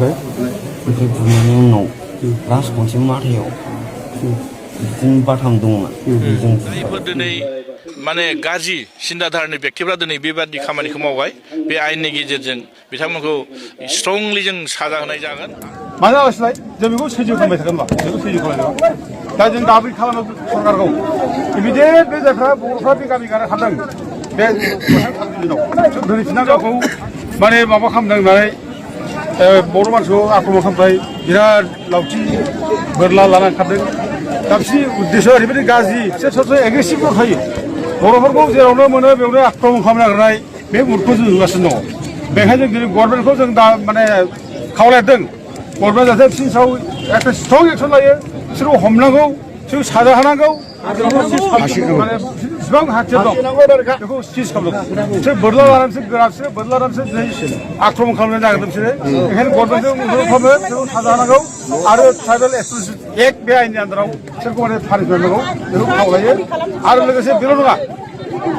ओमफ्राय बुनायनि उनाव लास्ट खनसे माथायाव बिदिनो बाथाम दंमोन बेजों जायफोर दिनै माने गाज्रि सिन्ताधारानि बेक्तिफ्रा दिनै बेबादि खामानिखौ मावबाय बे आयेननि गेजेरजों बिथांमोनखौ स्ट्रंलि जों साजा होनाय जागोन। मानो आलासिलाय जों बेखौ सैज्य खालामबाय थागोन मा बेखौ सैज्य खालामनांगौ दा जों दाबो खालामो सरकारखौ इमिडियेट बे जायफ्रा बर'फ्रा बे गामि गाना थांदों बे दिनाव दिनैसिनांगौखौ माने माबा खालामदों होननानै बर' मानसिखौ आक्रमण खालामबाय बिराद लावथि बोरला लानानै खारदों दा बिसोरनि उद्देश्यआ ओरैबायदि गाज्रि बिसोर सबसे एग्रेसिभल थायो बर'फोरखौ जेरावनो मोनो बेयावनो आक्रमण खालामनो नागिरनाय बे मुडखौ जों नुगासिनो दङ बेखायनो जों दिनै गभर्नमेन्टखौ जों दा माने खावलायदों गभर्नमेन्ट जाहाथे बिसोरनि सायाव একটা स्ट्रं एक्सन लायो बिसोरखौ हमनांगौ बिसोरखौ साजा होनांगौ बेसेबां हाथियार दं बेखौ सिज खालामदों बिसोर बोरला लानानै बिसोर गोरा बिसोर बोरला लानानै बिसोर आक्रमण खालामनो नागिरदों बिसोरो बेखायनो गभर्नमेन्टजों अनुर'ध खालामो बिसोरखौ साजा होनांगौ आरो ट्राइबेल एसोसिएसन एक्ट बे आयेननि आन्दाराव बिसोरखौ माने पानिशमेन्ट होनांगौ बेखौ खावलायो आरो लोगोसे बेल' नङा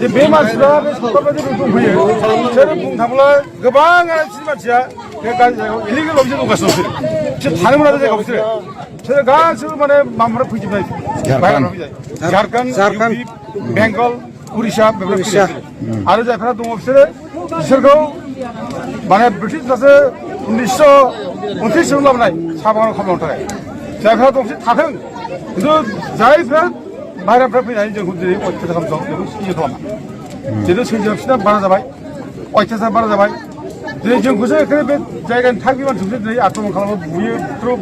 जे बे मानसिफ्रा बे सरकारबायदि दंफैयो बिसोरो बुंनो थाङोब्ला गोबां मानसिया बे इलिगेल अफिसाव दंगासिनो बिसोर थानो मोना जायगायाव बिसोरो गासिबो माने माबाफोरा फैजोबनाय बाहेरानिफ्राय फैजाय झारखन्ड इउपि बेंगल उरिष्या बेफोर फैजाय आरो जायफ्रा दङ बिसोरखौ माने ब्रिटिशफ्रासो 1929 लाबोनाय साहा बागानाव खामानिनो थाखाय जायफ्रा दंसै थाथों खिन्थु जायफ्रा बाहेरानिफ्राय फैनानै जोंखौ दिनै अयथासार खालामदों बेखौ सैज्य खालामा जिहेतु सैज्य बिसोरना बारा जाबाय अयथासार बारा जाबाय दिनै जोंखौसो एखेबारे बे जायगानि थागिबि मानसिखौसो दिनै आक्रमण खालामो बुयो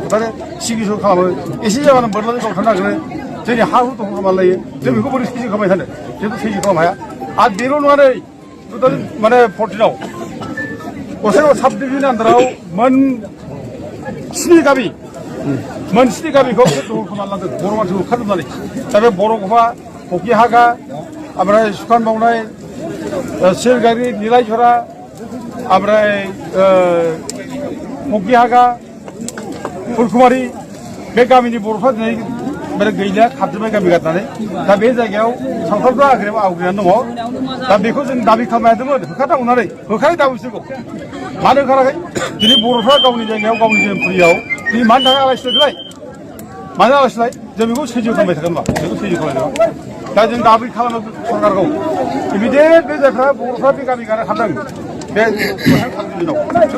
बुथारो सिगिस' खालामो एसे जाबानो बोरलाजों गावथारनो नागिरो जोंनि हा हु दखल खालामना लायो जों बेखौ बोरै सैज्य खालामबाय थानो जिहेतु सैज्य खालामनो हाया आरो बेल' नङा नै 2014 गसाइगाव साब डिभिजननि आन्दाराव मोन 7 गामिखौ दखल खालामना लादों बर' मानसिखौ होखारजोबनानै दा बे बर' गफा हकिहागा ओमफ्राय सुखान बावनाय सिलगारि निलायझरा ओमफ्राय हकिहागा फुलकुमारि बे गामिनि बर'फ्रा दिनै माने गैलिया खारजोब्बाय गामि गारनानै दा बे जायगायाव सावथालफ्रा आवग्रिनानै दङ दा बेखौ जों दाबि खालामनो होखारनांगौ होननानै होखारै दाबो बिसोरखौ मानो होखाराखै दिनै बर'फ्रा गावनि जायगायाव गावनि जोनोमफुरियाव दिनै मानि थाखाय आलायसिलाय मानो आलायसिलाय जों बेखौ सैज्य खालामबाय थागोन मा बेखौ सैज्य खालामनांगौ दा जों दाबि खालामो सरकारखौ इमिडियेट बे जायफ्रा बर'फ्रा बे गामि गाना थांदों बे दिनाव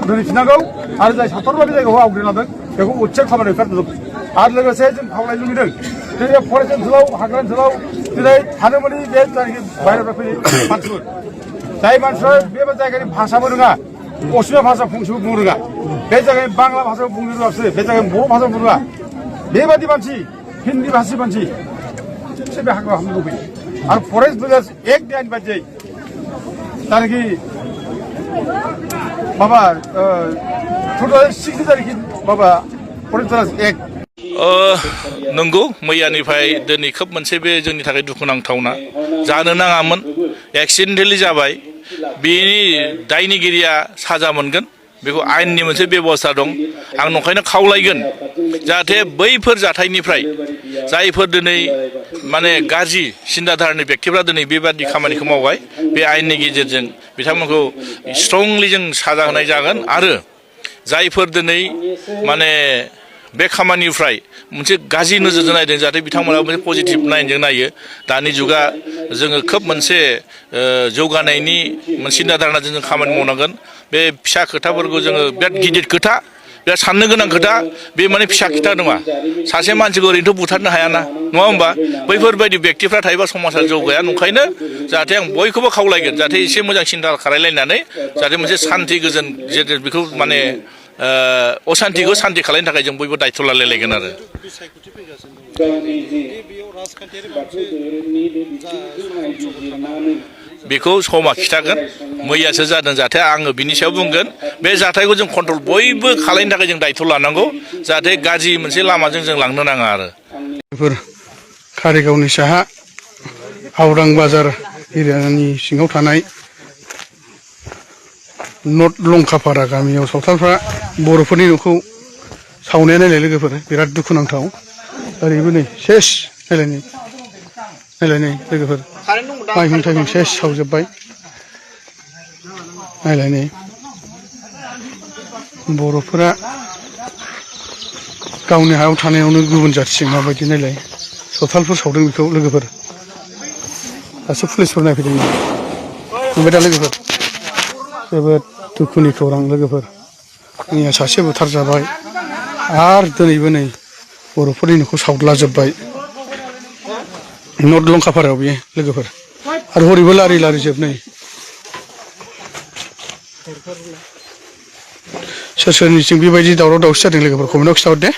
दिनैसिनांगौ आरो जाय सावथालफ्रा बे जायगाखौ आवग्रिनांदों बेखौ उच्चेक खालामनानै होखारजोबो आरो लोगोसे जों खावलायनो लुबैदों दिनै फरेस्ट ओनसोलाव हाग्रा ओनसोलाव दिनै थानो मोनै बे जायनाखि बाहेरानिफ्राय फैनाय मानसिफोर जाय मानसिफ्रा बे जायगानि भाषाबो रोङा असमिया भाषा फंसेबो बुंनो रोङा बे जायगानि बांला भाषाबो बुंनो रोङा बिसोरो बे जायगानि बर' भाषा बुंनो रोङा बेबादि मानसि हिन्दी भाषी मानसि बिसोर बे हाग्रा हाबनो लुबैयो आरो फरेस्ट भिलेज एक्ट आयेन बायदियै जायनाखि माबा 2006 जायनाखि माबा फरेस्ट भिलेज एक्ट नंगौ मैयानिफ्राय दिनै खोब मोनसे बे जोंनि थाखाय दुखुनांथावना जानो नाङामोन एक्सिडेन्टेलि जाबाय बेनि दायनिगिरिया साजा मोनगोन बेखौ आयेननि मोनसे बेबस्था दं आं नंखायनो खावलायगोन जाहाथे बैफोर जाथायनिफ्राय जायफोर दिनै माने गाज्रि सिन्ताधारानि बेक्तिफ्रा दिनै बेबादि खामानिखौ मावबाय बे आयेननि गेजेरजों बिथांमोनखौ स्ट्रंलि जों साजा होनाय जागोन आरो जायफोर दिनै माने बे खामानिनिफ्राय मोनसे गाज्रि नोजोरजों नायदों जाहाथे बिथांमोना मोनसे पजिटिभ नायनजों नायो दानि जुगा जोङो खोब मोनसे जौगानायनि मोनसे सिन्ताधाराजों जों खामानि मावनांगोन बे फिसा खोथाफोरखौ जोङो बिराद गिदिर खोथा बिराद साननो गोनां खोथा बे माने फिसा खोथा नङा सासे मानसिखौ ओरैनोथ' बुथारनो हायाना नङा होमबा बैफोरबायदि बेक्तिफ्रा थायोबा समाजा जौगाया नंखायनो जाहाथे आं बयखौबो खावलायगोन जाहाथे एसे मोजां सिन्ता खालायलायनानै जाहाथे मोनसे सान्ति गोजोन जेरै बेखौ माने असान्तिखौ सान्ति खालामनो थाखाय जों बयबो दायथ' लालायलायगोन आरो बेखौ समा खिथागोन मैयासो जादों जाहाथे आङो बिनि सायाव बुंगोन बे जाथायखौ जों कन्ट्रल बयबो खालामनो थाखाय जों दायथ' लानांगौ जाहाथे गाज्रि मोनसे लामाजों जों लांनो नाङा आरो बेफोर कारिगावनि साहा हावरां बाजार एरियानि सिङाव थानाय नर्थ लंकापारा गामियाव सावथालफ्रा बर'फोरनि न'खौ सावनाया नायलाय लोगोफोर बिराद दुखुनांथाव ओरैबो नै सेस नायलाय लोगोफोर माइहुं थाइहुं सेस सावजोब्बाय नायलाय नै बर'फोरा गावनि हायाव थानायावनो गुबुन जाथिजों माबायदि नायलाय सावथालफोर सावदों बेखौ लोगोफोर दासो पुलिसफोर नायफैदों नुबाय दा लोगोफोर जोबोद दुखुनि खौरां लोगोफोर मैया सासे बुथारजाबाय आरो दिनैबो नै बर'फोरनि न'खौ सावद्लाजोब्बाय नर्थ लंकापारायाव बियो लोगोफोर आरो हरैबो लारि लारि जोबनै सोर सोरनिथिं बेबायदि दावराव दावसि जादों लोगोफोर कमेन्टआव खिथाहर दे